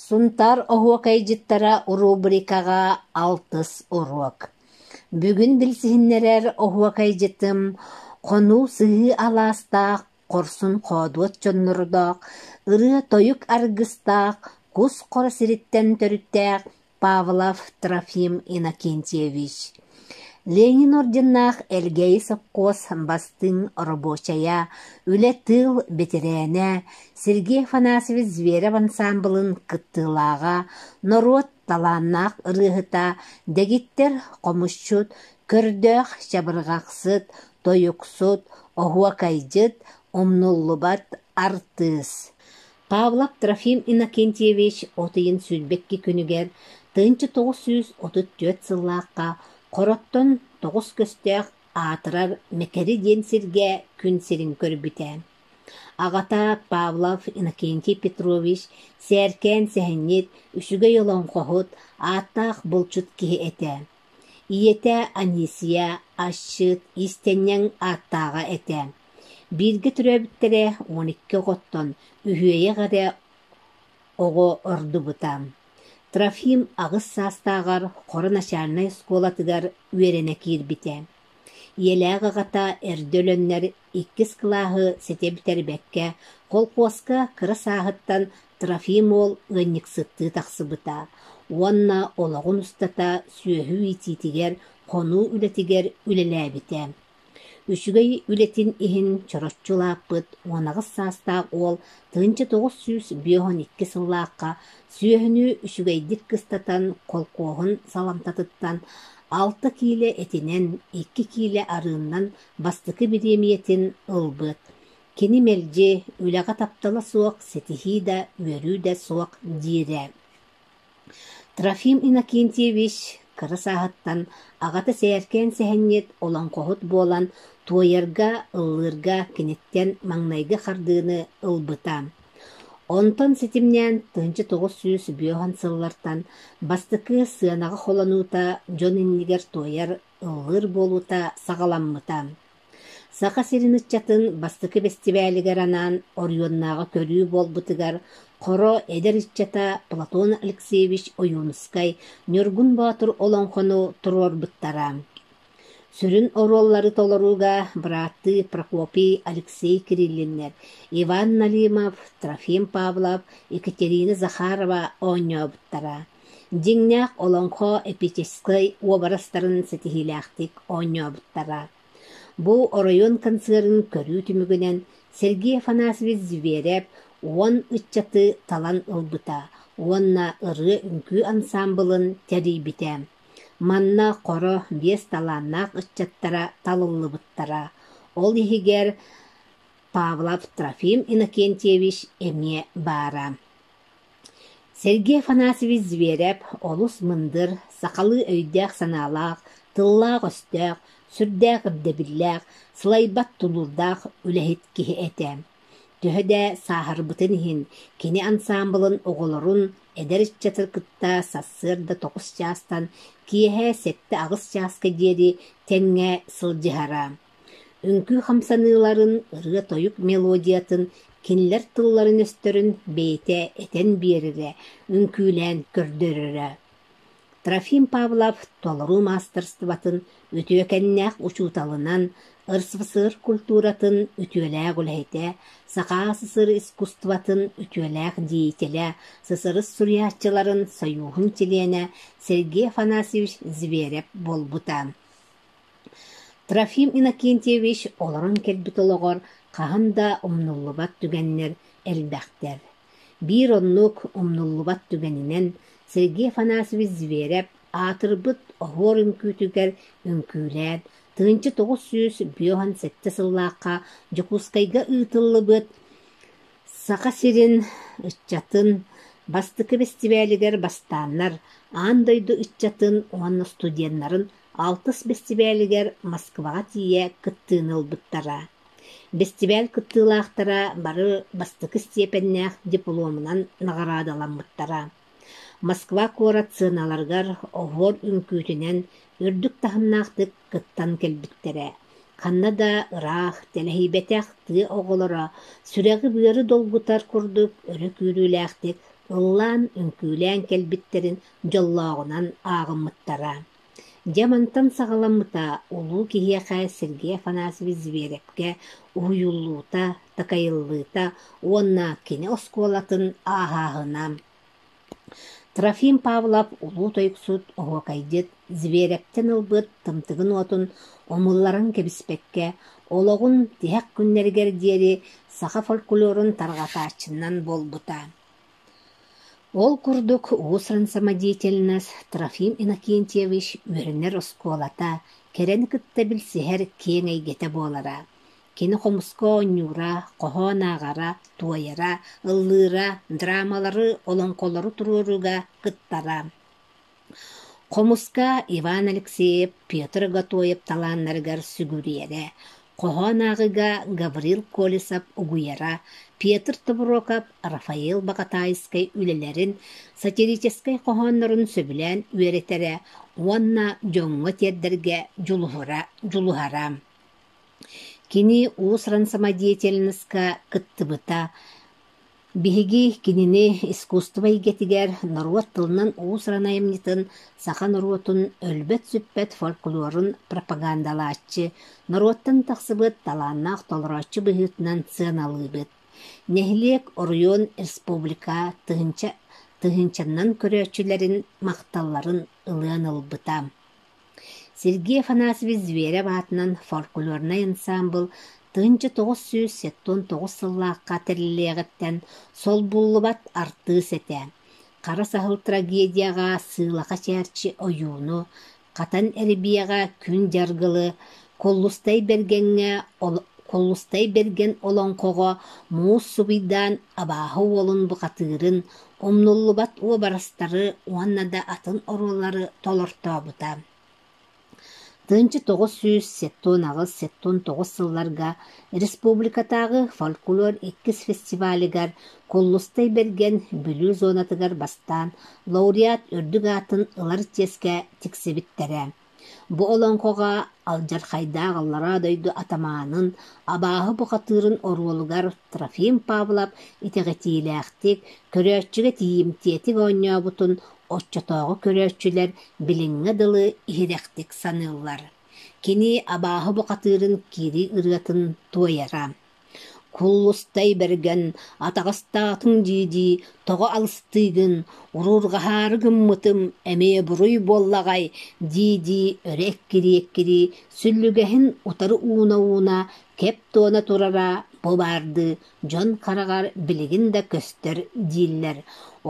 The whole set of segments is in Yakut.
Сунтаар оһуокайдьыттара рубрикаҕа алтыс уруок. Бүгүн билсиһиннэрэр оһуокайдьытым хонуу сыһыы алаастаах, хорсун хоодуот дьоннордоох, ырыа-тойук аргыстаах, кус хоро сириттэн төрүттээх Павлов Трофим Иннокентьевич. Ленин орденнаах Элгээйи сопхуос бастыҥ оробуочайа, үлэ-тыыл бэтэрээнэ Сергей Афанасьевич Зверев ансаамбылын кыттыылааҕа, норуот талааннаах ырыаһыта, дэгиттэр хомусчут, көрдөөх чабырҕахсыт, тойуксут, оһуокайдьыт, умнуллубат артыыс. Павлов Трофим Иннокентьевич от ыйын 22 күнүгэр 1934 сыллаахха Хороттон тоҕус көстөөх аатырар Мэкэри диэн сиргэ күн сирин көрбүтэ. Аҕата Павлов Иннокентий Петрович сээркээн сэһэнньит, үчүгэй олоҥхоһут, ааттаах булчут киһи этэ. Ийэтэ Анисия асчыт, иистэнньэҥ ааттааҕа этэ. Бииргэ төрөөбүттэрэ 12 оҕоттон үһүөйэх эрэ оҕо ордубута. Трофим аҕыс саастааҕар Хоро начальнай оскуолатыгар үөрэнэ киирбитэ. Ийэлээх аҕата эрдэ өлөннөр иккис кылааһы ситэ бүтэрбэккэ, холкуоска кыра сааһыттан Трофим уол ыанньыксыттыы тахсыбыта уонна олоҕун устата сүөһү иитиитигэр, хонуу үлэтигэр үлэлээбитэ. Үчүгэй үлэтин иһин чороччу улааппыт 18 саастаах уол 1952 сыллаахха сүөһүнү үчүгэйдик кыстатан холкуоһун саламтатыттан алта киилэ этинэн, икки киилэ арыыннан бастакы бириэмийэтин ылбыт. Кини мэлдьи үлэҕэ таптала суох ситиһии да, үөрүү да суох диирэ. Трофим Иннокентьевич кыра сааһыттан аҕата сээркээн сэһэнньит, олоҥхоһут буолан туойарга, ыллыырга киниттэн маҥнайгы хардыыны ылбыта. Онтон ситимнээн 1950 сыллартан бастакы сыанаҕа холонуута дьон иннигэр туойар, ыллыыр буолуута саҕаламмыта. Саха сирин ыччатын бастакы бэстибээлигэр анаан оройуоннааҕы көрүү буолбутугар Хоро эдэр ыччата Платон Алексеевич Ойуунускай Ньургун Боотур олоҥхону туруорбуттара. Сүрүн оруоллары толорууга бырааттыы Прокопий Алексей Кириллиннэр, Иван Налимов, Трофим Павлов, Екатерина Захарова оонньообуттара. Дьиҥнээх олоҥхо эпическэй уобарастарын ситиһиилээхтик оонньообуттара. Бу оройуон концерын көрүү түмүгүнэн Сергей Афанасьевич Зверев уон ыччаты талан ылбыта уонна ырыа-үҥкүү ансаамбылын тэрийбитэ. Манна Хоро биэс талааннаах ыччаттара талыллыбыттара. Ол иһигэр Павлов Трофим Иннокентьевич эмиэ баара. Сергей Афанасьевич Зверев олус мындыр, сахалыы өйдөөх-санаалаах, тыллаах-өстөөх, сүрдээх ирдэбиллээх, сылайбат тулуурдаах үлэһит киһи этэ. Төһө да сааһырбытын иһин, кини ансаамбылын оҕолорун, эдэр ыччаты кытта сарсыарда тоҕус чаастан киэһэ сэттэ-аҕыс чааска диэри тэҥҥэ сылдьыһара. Үҥкүү хамсаныыларын, ырыа-тойук мелодиятын, кинилэр тылларын-өстөрүн бэйэтэ этэн биэрэрэ, үҥкүүлээн көрдөрөрө. Трофим Павлов толоруу маастарыстыбатын үтүөкэннээх учууталынан, РСФСР культуратын үтүөлээх үлэһитэ, Саха СССР искусствотын үтүөлээх деятелэ, СССР суруйааччыларын сойууһун чилиэнэ Сергей Афанасьевич Зверев буолбута. Трофим Иннокентьевич олорон кэлбит олоҕор хаһан да умнуллубат түгэннэр элбэхтэр. Биир оннук умнуллубат түгэнинэн Сергей Афанасьевич Зверев аатырбыт Оһуор үҥкүүтүгэр үҥкүүлээн, 1957 сыллаахха Дьокуускайга ыытыллыбыт Саха сирин ыччатын бастакы бэстибээлигэр бастааннар, аан дойду ыччатын уонна студеннарын алтыс бэстибээлигэр Москваҕа тиийэ кыттыыны ылбыттара. Бэстибээл кыттыылаахтара бары бастакы степеннээх дипломунан наҕараадаламмыттара. Москва куорат сыаналарыгар оһуор үҥкүүтүнэн үрдүк таһымнаахтык кыттан кэлбиттэрэ. Ханна да ыраах, тэлэһийбэтэх тыа оҕолоро сүрэҕи-быары долгутар курдук өрө күүрүүлээхтик ыллаан, үҥкүүлээн кэлбиттэрин дьоллооҕунан ааҕыммыттара. Дьэ мантан саҕаламмыта улуу киһиэхэ Сергей Афанасьевич Зверевкэ уһуйуллуута, такайыллыыта уонна кини оскуолатын ааһааһына. Трофим Павлов улуу тойуксут, оһуокайдьыт Зверевтэн ылбыт тымтыгын уотун умулларан кэбиспэккэ, олоҕун тиһэх күннэригэр диэри саха фольклорун тарҕатааччынан буолбута. Ол курдук уус-уран самодеятельность Трофим Иннокентьевич үөрэнэр оскуолата кэрэни кытта билсиһэр киэҥ эйгэтэ буолара. Кини хомуска оонньуура, хоһоон ааҕара, туойара, ыллыыра, драмалары, олоҥхолору туруорууга кыттара. Хомуска Иван Алексеев, Петр Готоев талааннарыгар сүгүрүйэрэ, хоһоон ааҕыыга Гаврил Колесов угуйара, Петр Тобуруокап, Рафаэл Баҕатаайыскай үлэлэрин, сатирическай хоһооннорун сөбүлээн үөрэтэрэ уонна дьоҥҥо тиэрдэргэ дьулуһара. Кини уус-уран самодеятельноска кыттыбыта. Биһиги кинини искусство эйгэтигэр норуот тылынан уус-уран айымньытын, саха норуотун өлбөт-сүппэт фольклорун пропагандалааччы, норуоттан тахсыбыт талааннаах толорооччу быһыытынан сыаналыыбыт. Нэһилиэк, оройуон, республика тыһыынча тыһыынчаннан көрөөччүлэрин махталларын ылыан ылбыта. Сергей Афанасьевич Зверев аатынан фольклорнай ансаамбыл 1979 сыллаахха тэриллиэҕиттэн солбуллубат артыыс этэ. Хара саһыл трагедияҕа Сыылаха Чээрчи ойууну, Хатан Эрибиэҕэ Күн Дьаргылы, Куллустай Бэргэҥҥэ Куллустай Бэргэн олоҥхоҕо муус субуйдаан абааһы уолун бухатыырын, умнуллубат уобарастары уонна да атын оруоллары толортообута. 1978-79 сылларга республикатааҕы фольклор иккис фестивалыгар Куллустай Бэргэн Бүлүү зонатыгар бастаан лауреат үрдүк аатын ылар чиэскэ тиксибиттэрэ. Бу олоҥхоҕо алдьархайдаах аллараа дойду атамаанын, абааһы бухатыырын оруолугар Трофим Павлов итэҕэтиилээхтик, көрөөччүгэ тиийимтиэтик оонньообутун оччотооҕу көрөөччүлэр билиҥҥэ дылы иһирэхтик саныыллар. Кини абааһы бухатыырын киирии ырыатын туойара. Куллустай бэргэн, атаҕастаатыҥ дии-дии тоҕо алыстыыгын, уруурҕаһаары гыммытым эмиэ буруй буоллаҕай дии-дии өрө эккирии-эккирии сүллүгэһин утары ууна-ууна кэп туона турара бу баардыы дьон хараҕар билигин да көстөр дииллэр.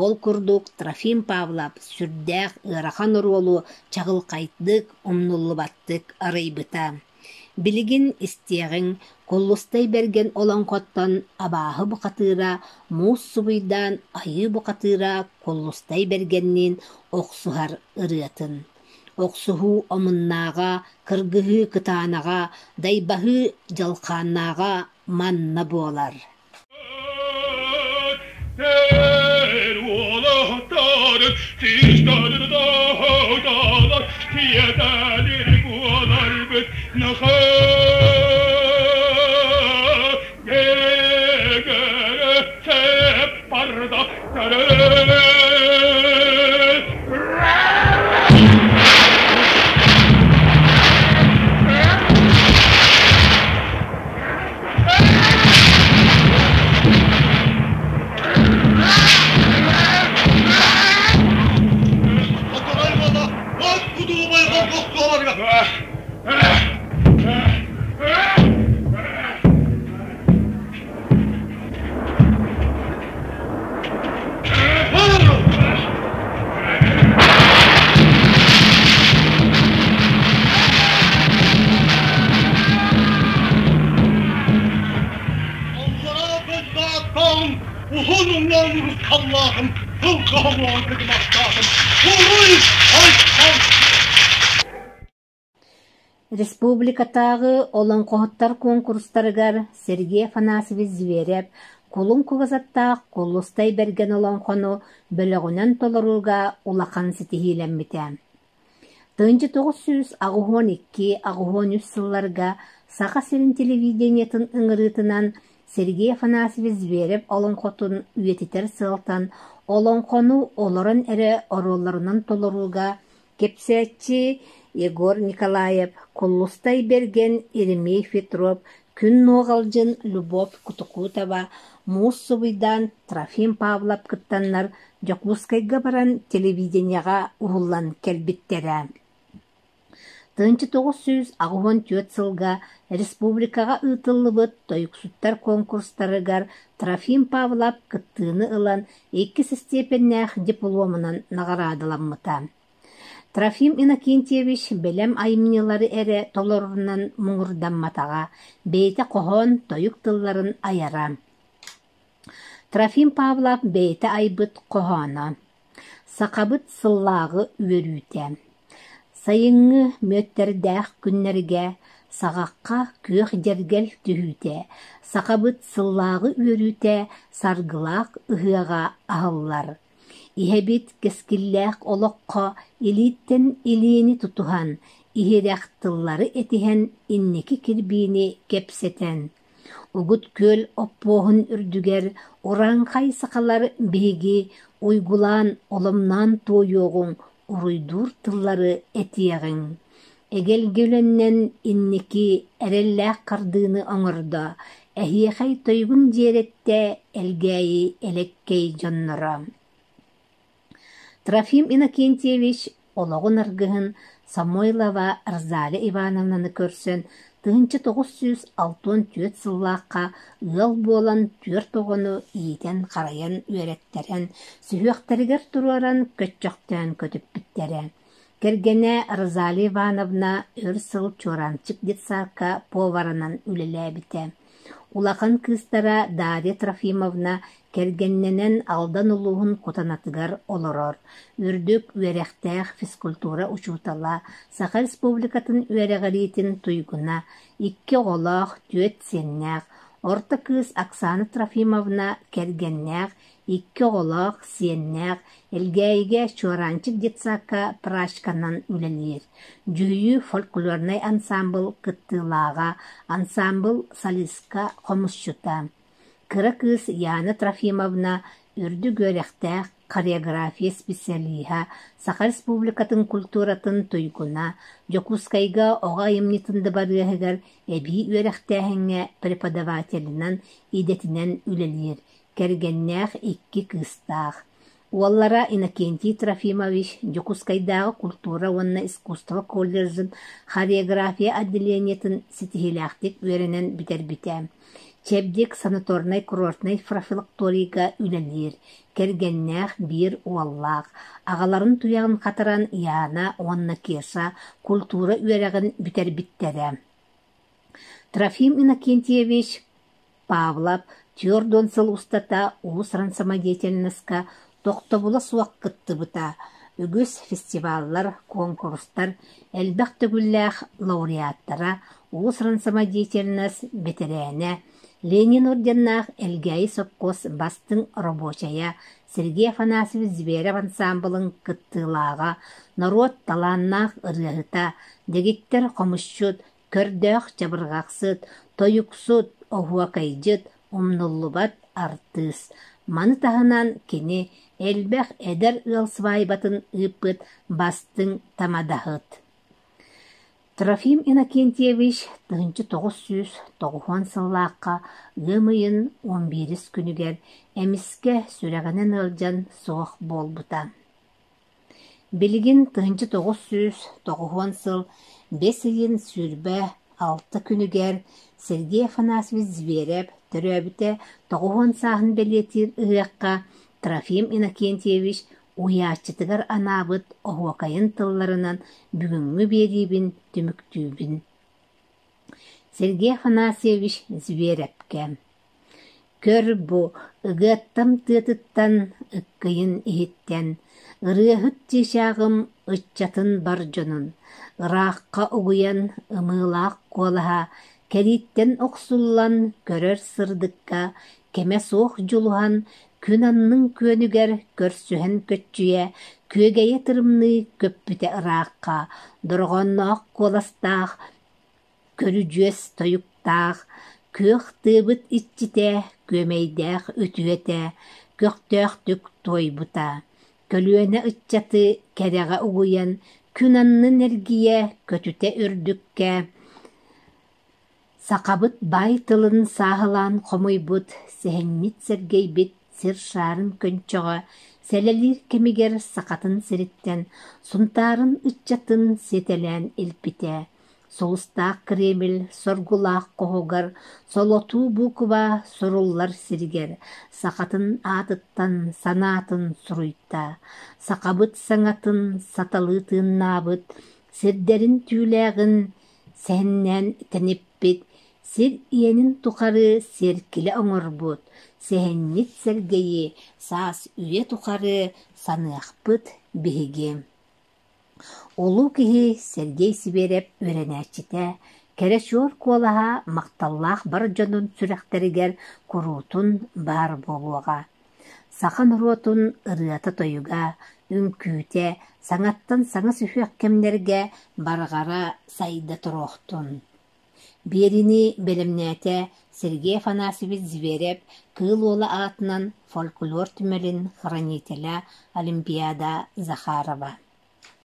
Ол курдук Трофим Павлов сүрдээх ыарахан оруолу чаҕылхайдык, умнуллубаттык арыйбыта. Билигин истиэҕиҥ, Куллустай Бэргэн олоҥхоттон абааһы бухатыыра муус субуйдаан айыы бухатыыра Куллустай Бэргэнниин охсуһар ырыатын. Охсуһуу омуннааҕа, кыргыһыы кытаанаҕа, дайбаһыы дьалхааннааҕа манна буолар. Уһун уҥуоҕун урусхаллаатым, сылгы оҥоон кыдымахтаатым, уруй айхал! Республикатааҕы олоҥхоһуттар куонкурустарыгар Сергей Афанасьевич Зверев Кулун кугасаттаах Куллустай Бэргэн олоҥхону бөлөҕүнэн толорууга улахан ситиһиилэммитэ. 1982-83 сылларга Саха сирин телевидениетын ыҥырыытынан Сергей Афанасьевич Зверев олоҥхотун үйэтитэр сыалтан олоҥхону олорон эрэ оруолларынан толорууга кэпсээччи Егор Николаев, Куллустай Бэргэн, Еремей Петров, Күн Нуоҕалдьын Любовь Кутукутова, Муус Субуйдаан Трофим Павлов кыттаннар Дьокуускайга баран телевидениеҕа уһуллан кэлбиттэрэ. 1984 сылга республикаҕа ыытыллыбыт тойуксуттар конкурстарыгар Трофим Павлов кыттыыны ылан иккис истиэпэннээх дипломунан наҕараадаламмыта. Трофим Иннокентьевич бэлэм айымньылары эрэ толорорунан муҥурдамматаҕа, бэйэтэ хоһоон, тойук тылларын айара. Трофим Павлов бэйэтэ айбыт хоһооно «Сахабыт сыллааҕы үөрүүтэ» Сайыҥҥы мүөттэрдээх күннэргэ саҕахха күөх дьэргэл түһүүтэ, сахабыт сыллааҕы үөрүүтэ саргылаах ыһыаҕа аһыллар. Иһэбит кэскиллээх олоххо илииттэн илиини тутуһан, иһирэх тыллары этиһэн инники кирбиини кэпсэтэн, Угут күөл оппуоһун үрдүгэр урааҥхай сахалар биһиги уйгулаан, оломноон туойуоҕуҥ, уруйдуур тыллары этиэҕиҥ. Эгэлгэ үлэннэн инники эрэллээх хардыыны оҥордо, эһиэхэй тойугун дьиэрэттэ Элгээйи элэккэй дьонноро. Трофим Иннокентьевич олоҕун аргыһын Самойлова Розалия Ивановнаны көрсөн 1964 сыллаахха ыал буолан түөрт оҕону иитэн-харайан үөрэттэрэн, сүһүөхтэригэр туруоран көччөхтөөн көтүппүттэрэ. Кэргэнэ Розалия Ивановна өр сыл Чуораанчык детсадка поварынан үлэлээбитэ. Улахан кыыстара Дарья Трофимовна кэргэннэнэн Алдан улууһун Кутанатыгар олорор, үрдүк үөрэхтээх физкультура учуутала, Саха Республикатын үөрэҕириитин туйгуна, икки оҕолоох, түөрт сиэннээх, орто кыыс Оксана Трофимовна кэргэннээх, икки оҕолоох, сиэннээх, Элгээйигэ Чуораанчык детсадка прачканан үлэлиир. Дьүһүйүү фольклорнай ансаамбыл кыттыылааҕа, ансаамбыл солистка, хомусчута. Кыра кыыс Яна Трофимовна үрдүк үөрэхтээх хореография специалиһа, Саха Республикатын культуратын туйгуна, Дьокуускайга оҕо айымньытын дыбарыаһыгар эбии үөрэхтээһиҥҥэ преподавателинэн идэтинэн үлэлиир, кэргэннээх икки кыыстаах. Уоллара Иннокентий Трофимович Дьокуускайдааҕы культура уонна искусство колледжын хореография отделениетын ситиһиилээхтик үөрэнэн бүтэрбитэ. Чэбдик санаторнай-курортнай профилакторийга үлэлиир, кэргэннээх биир уоллаах, аҕаларын туйаҕын хатаран Яна уонна Кеша культура үөрэҕин бүтэрбиттэрэ. Трофим Иннокентьевич Павлов 40 сыл устата уус-уран самодеятельноска тохтобула суох кыттыбыта, үгүс фестиваллар, куонкурустар элбэх төгүллээх лауреаттара, уус-уран самодеятельность бэтэрээнэ, Ленин орденнаах Элгээйи сопхуос бастыҥ рабочайа Сергей Афанасьевич Зверев ансаамбылын кыттыылааҕа, норуот талааннаах ырыаһыта, дэгиттэр хомусчут, Көрдөөх чабырҕахсыт, тойуксут, оһуокайдьыт, умнуллубат артыыс. Маны таһынан кини элбэх эдэр ыал свайбатын ыыппыт бастыҥ тамадаһыт. Трофим Иннокентьевич 1990 сыллаахха ыам ыйын 11 күнүгэр эмискэ сүрэҕинэн ыалдьан суох буолбута. Билигин 1990 сыл бэс ыйын 26 күнүгэр Сергей Афанасьевич Зверев төрөөбүтэ 90 сааһын бэлиэтиир ыһыахха Трофим Иннокентьевич уһуйааччытыгар анаабыт оһуокайын тылларынан бүгүҥҥү биэриибин түмүктүүбүн. Сергей Афанасьевич Зверевкэ Көр бу, ыгыаттам тыатыттан, ыккыйын иһиттэн, ырыаһыт чыычааҕым ыччатын бар дьонун, ыраахха угуйан ымыылаах куолаһа кэрииттэн охсуллан көрөр сырдыкка кэмэ суох дьулуһан, күн аннын күөнүгэр көрсүһэн көччүйэ, күөгэйэ тырымныы көппүтэ ыраахха, дорҕоонноох куоластаах көрүдьүөс тойуктаах, Күөх тыабыт иччитэ, күөмэйдээх үтүөтэ көхтөөхтүк туойбута. Көлүөнэ ыччаты кэрэҕэ угуйан, күн аннын эргийэ көтүтэ үрдүккэ Сахабыт баай тылын сааһылаан хомуйбут сэһэнньит Сэргэйбит сир шаарын көнчөҕө сэлэлиир кэмигэр Сахатын сириттэн Сунтаарын ыччатын сиэтэлээн илпитэ. Сулустаах Кремль соргулаах хоһугар солотуу буукуба суруллар сиригэр сахатын аатыттан санаатын суруйта, сахабыт саҥатын саталыы тыыннаабыт, сирдэрин түүлээҕин сэһэннээн тэниппит, сир иэнин тухары сиэркилэ оҥорбут сэһэнньит Сэргэйи саас үйэ тухары саныахпыт биһиги. Улуу киһи Сергей Сибиэрэп үөрэнээччитэ, кэрэ чуор куолаһа махталлаах бар дьонун сүрэхтэригэр куруутун баар буолуоҕа. Саха норуотун ырыата-тойуга, үҥкүүтэ саҥаттан саҥа сүһүөх кэмнэргэ барҕара сайда туруохтун. Биэриини бэлэмнээтэ Сергей Афанасьевич Зверев Кыыл Уола аатынан фольклор түмэлин хранителэ Олимпиада Захарова.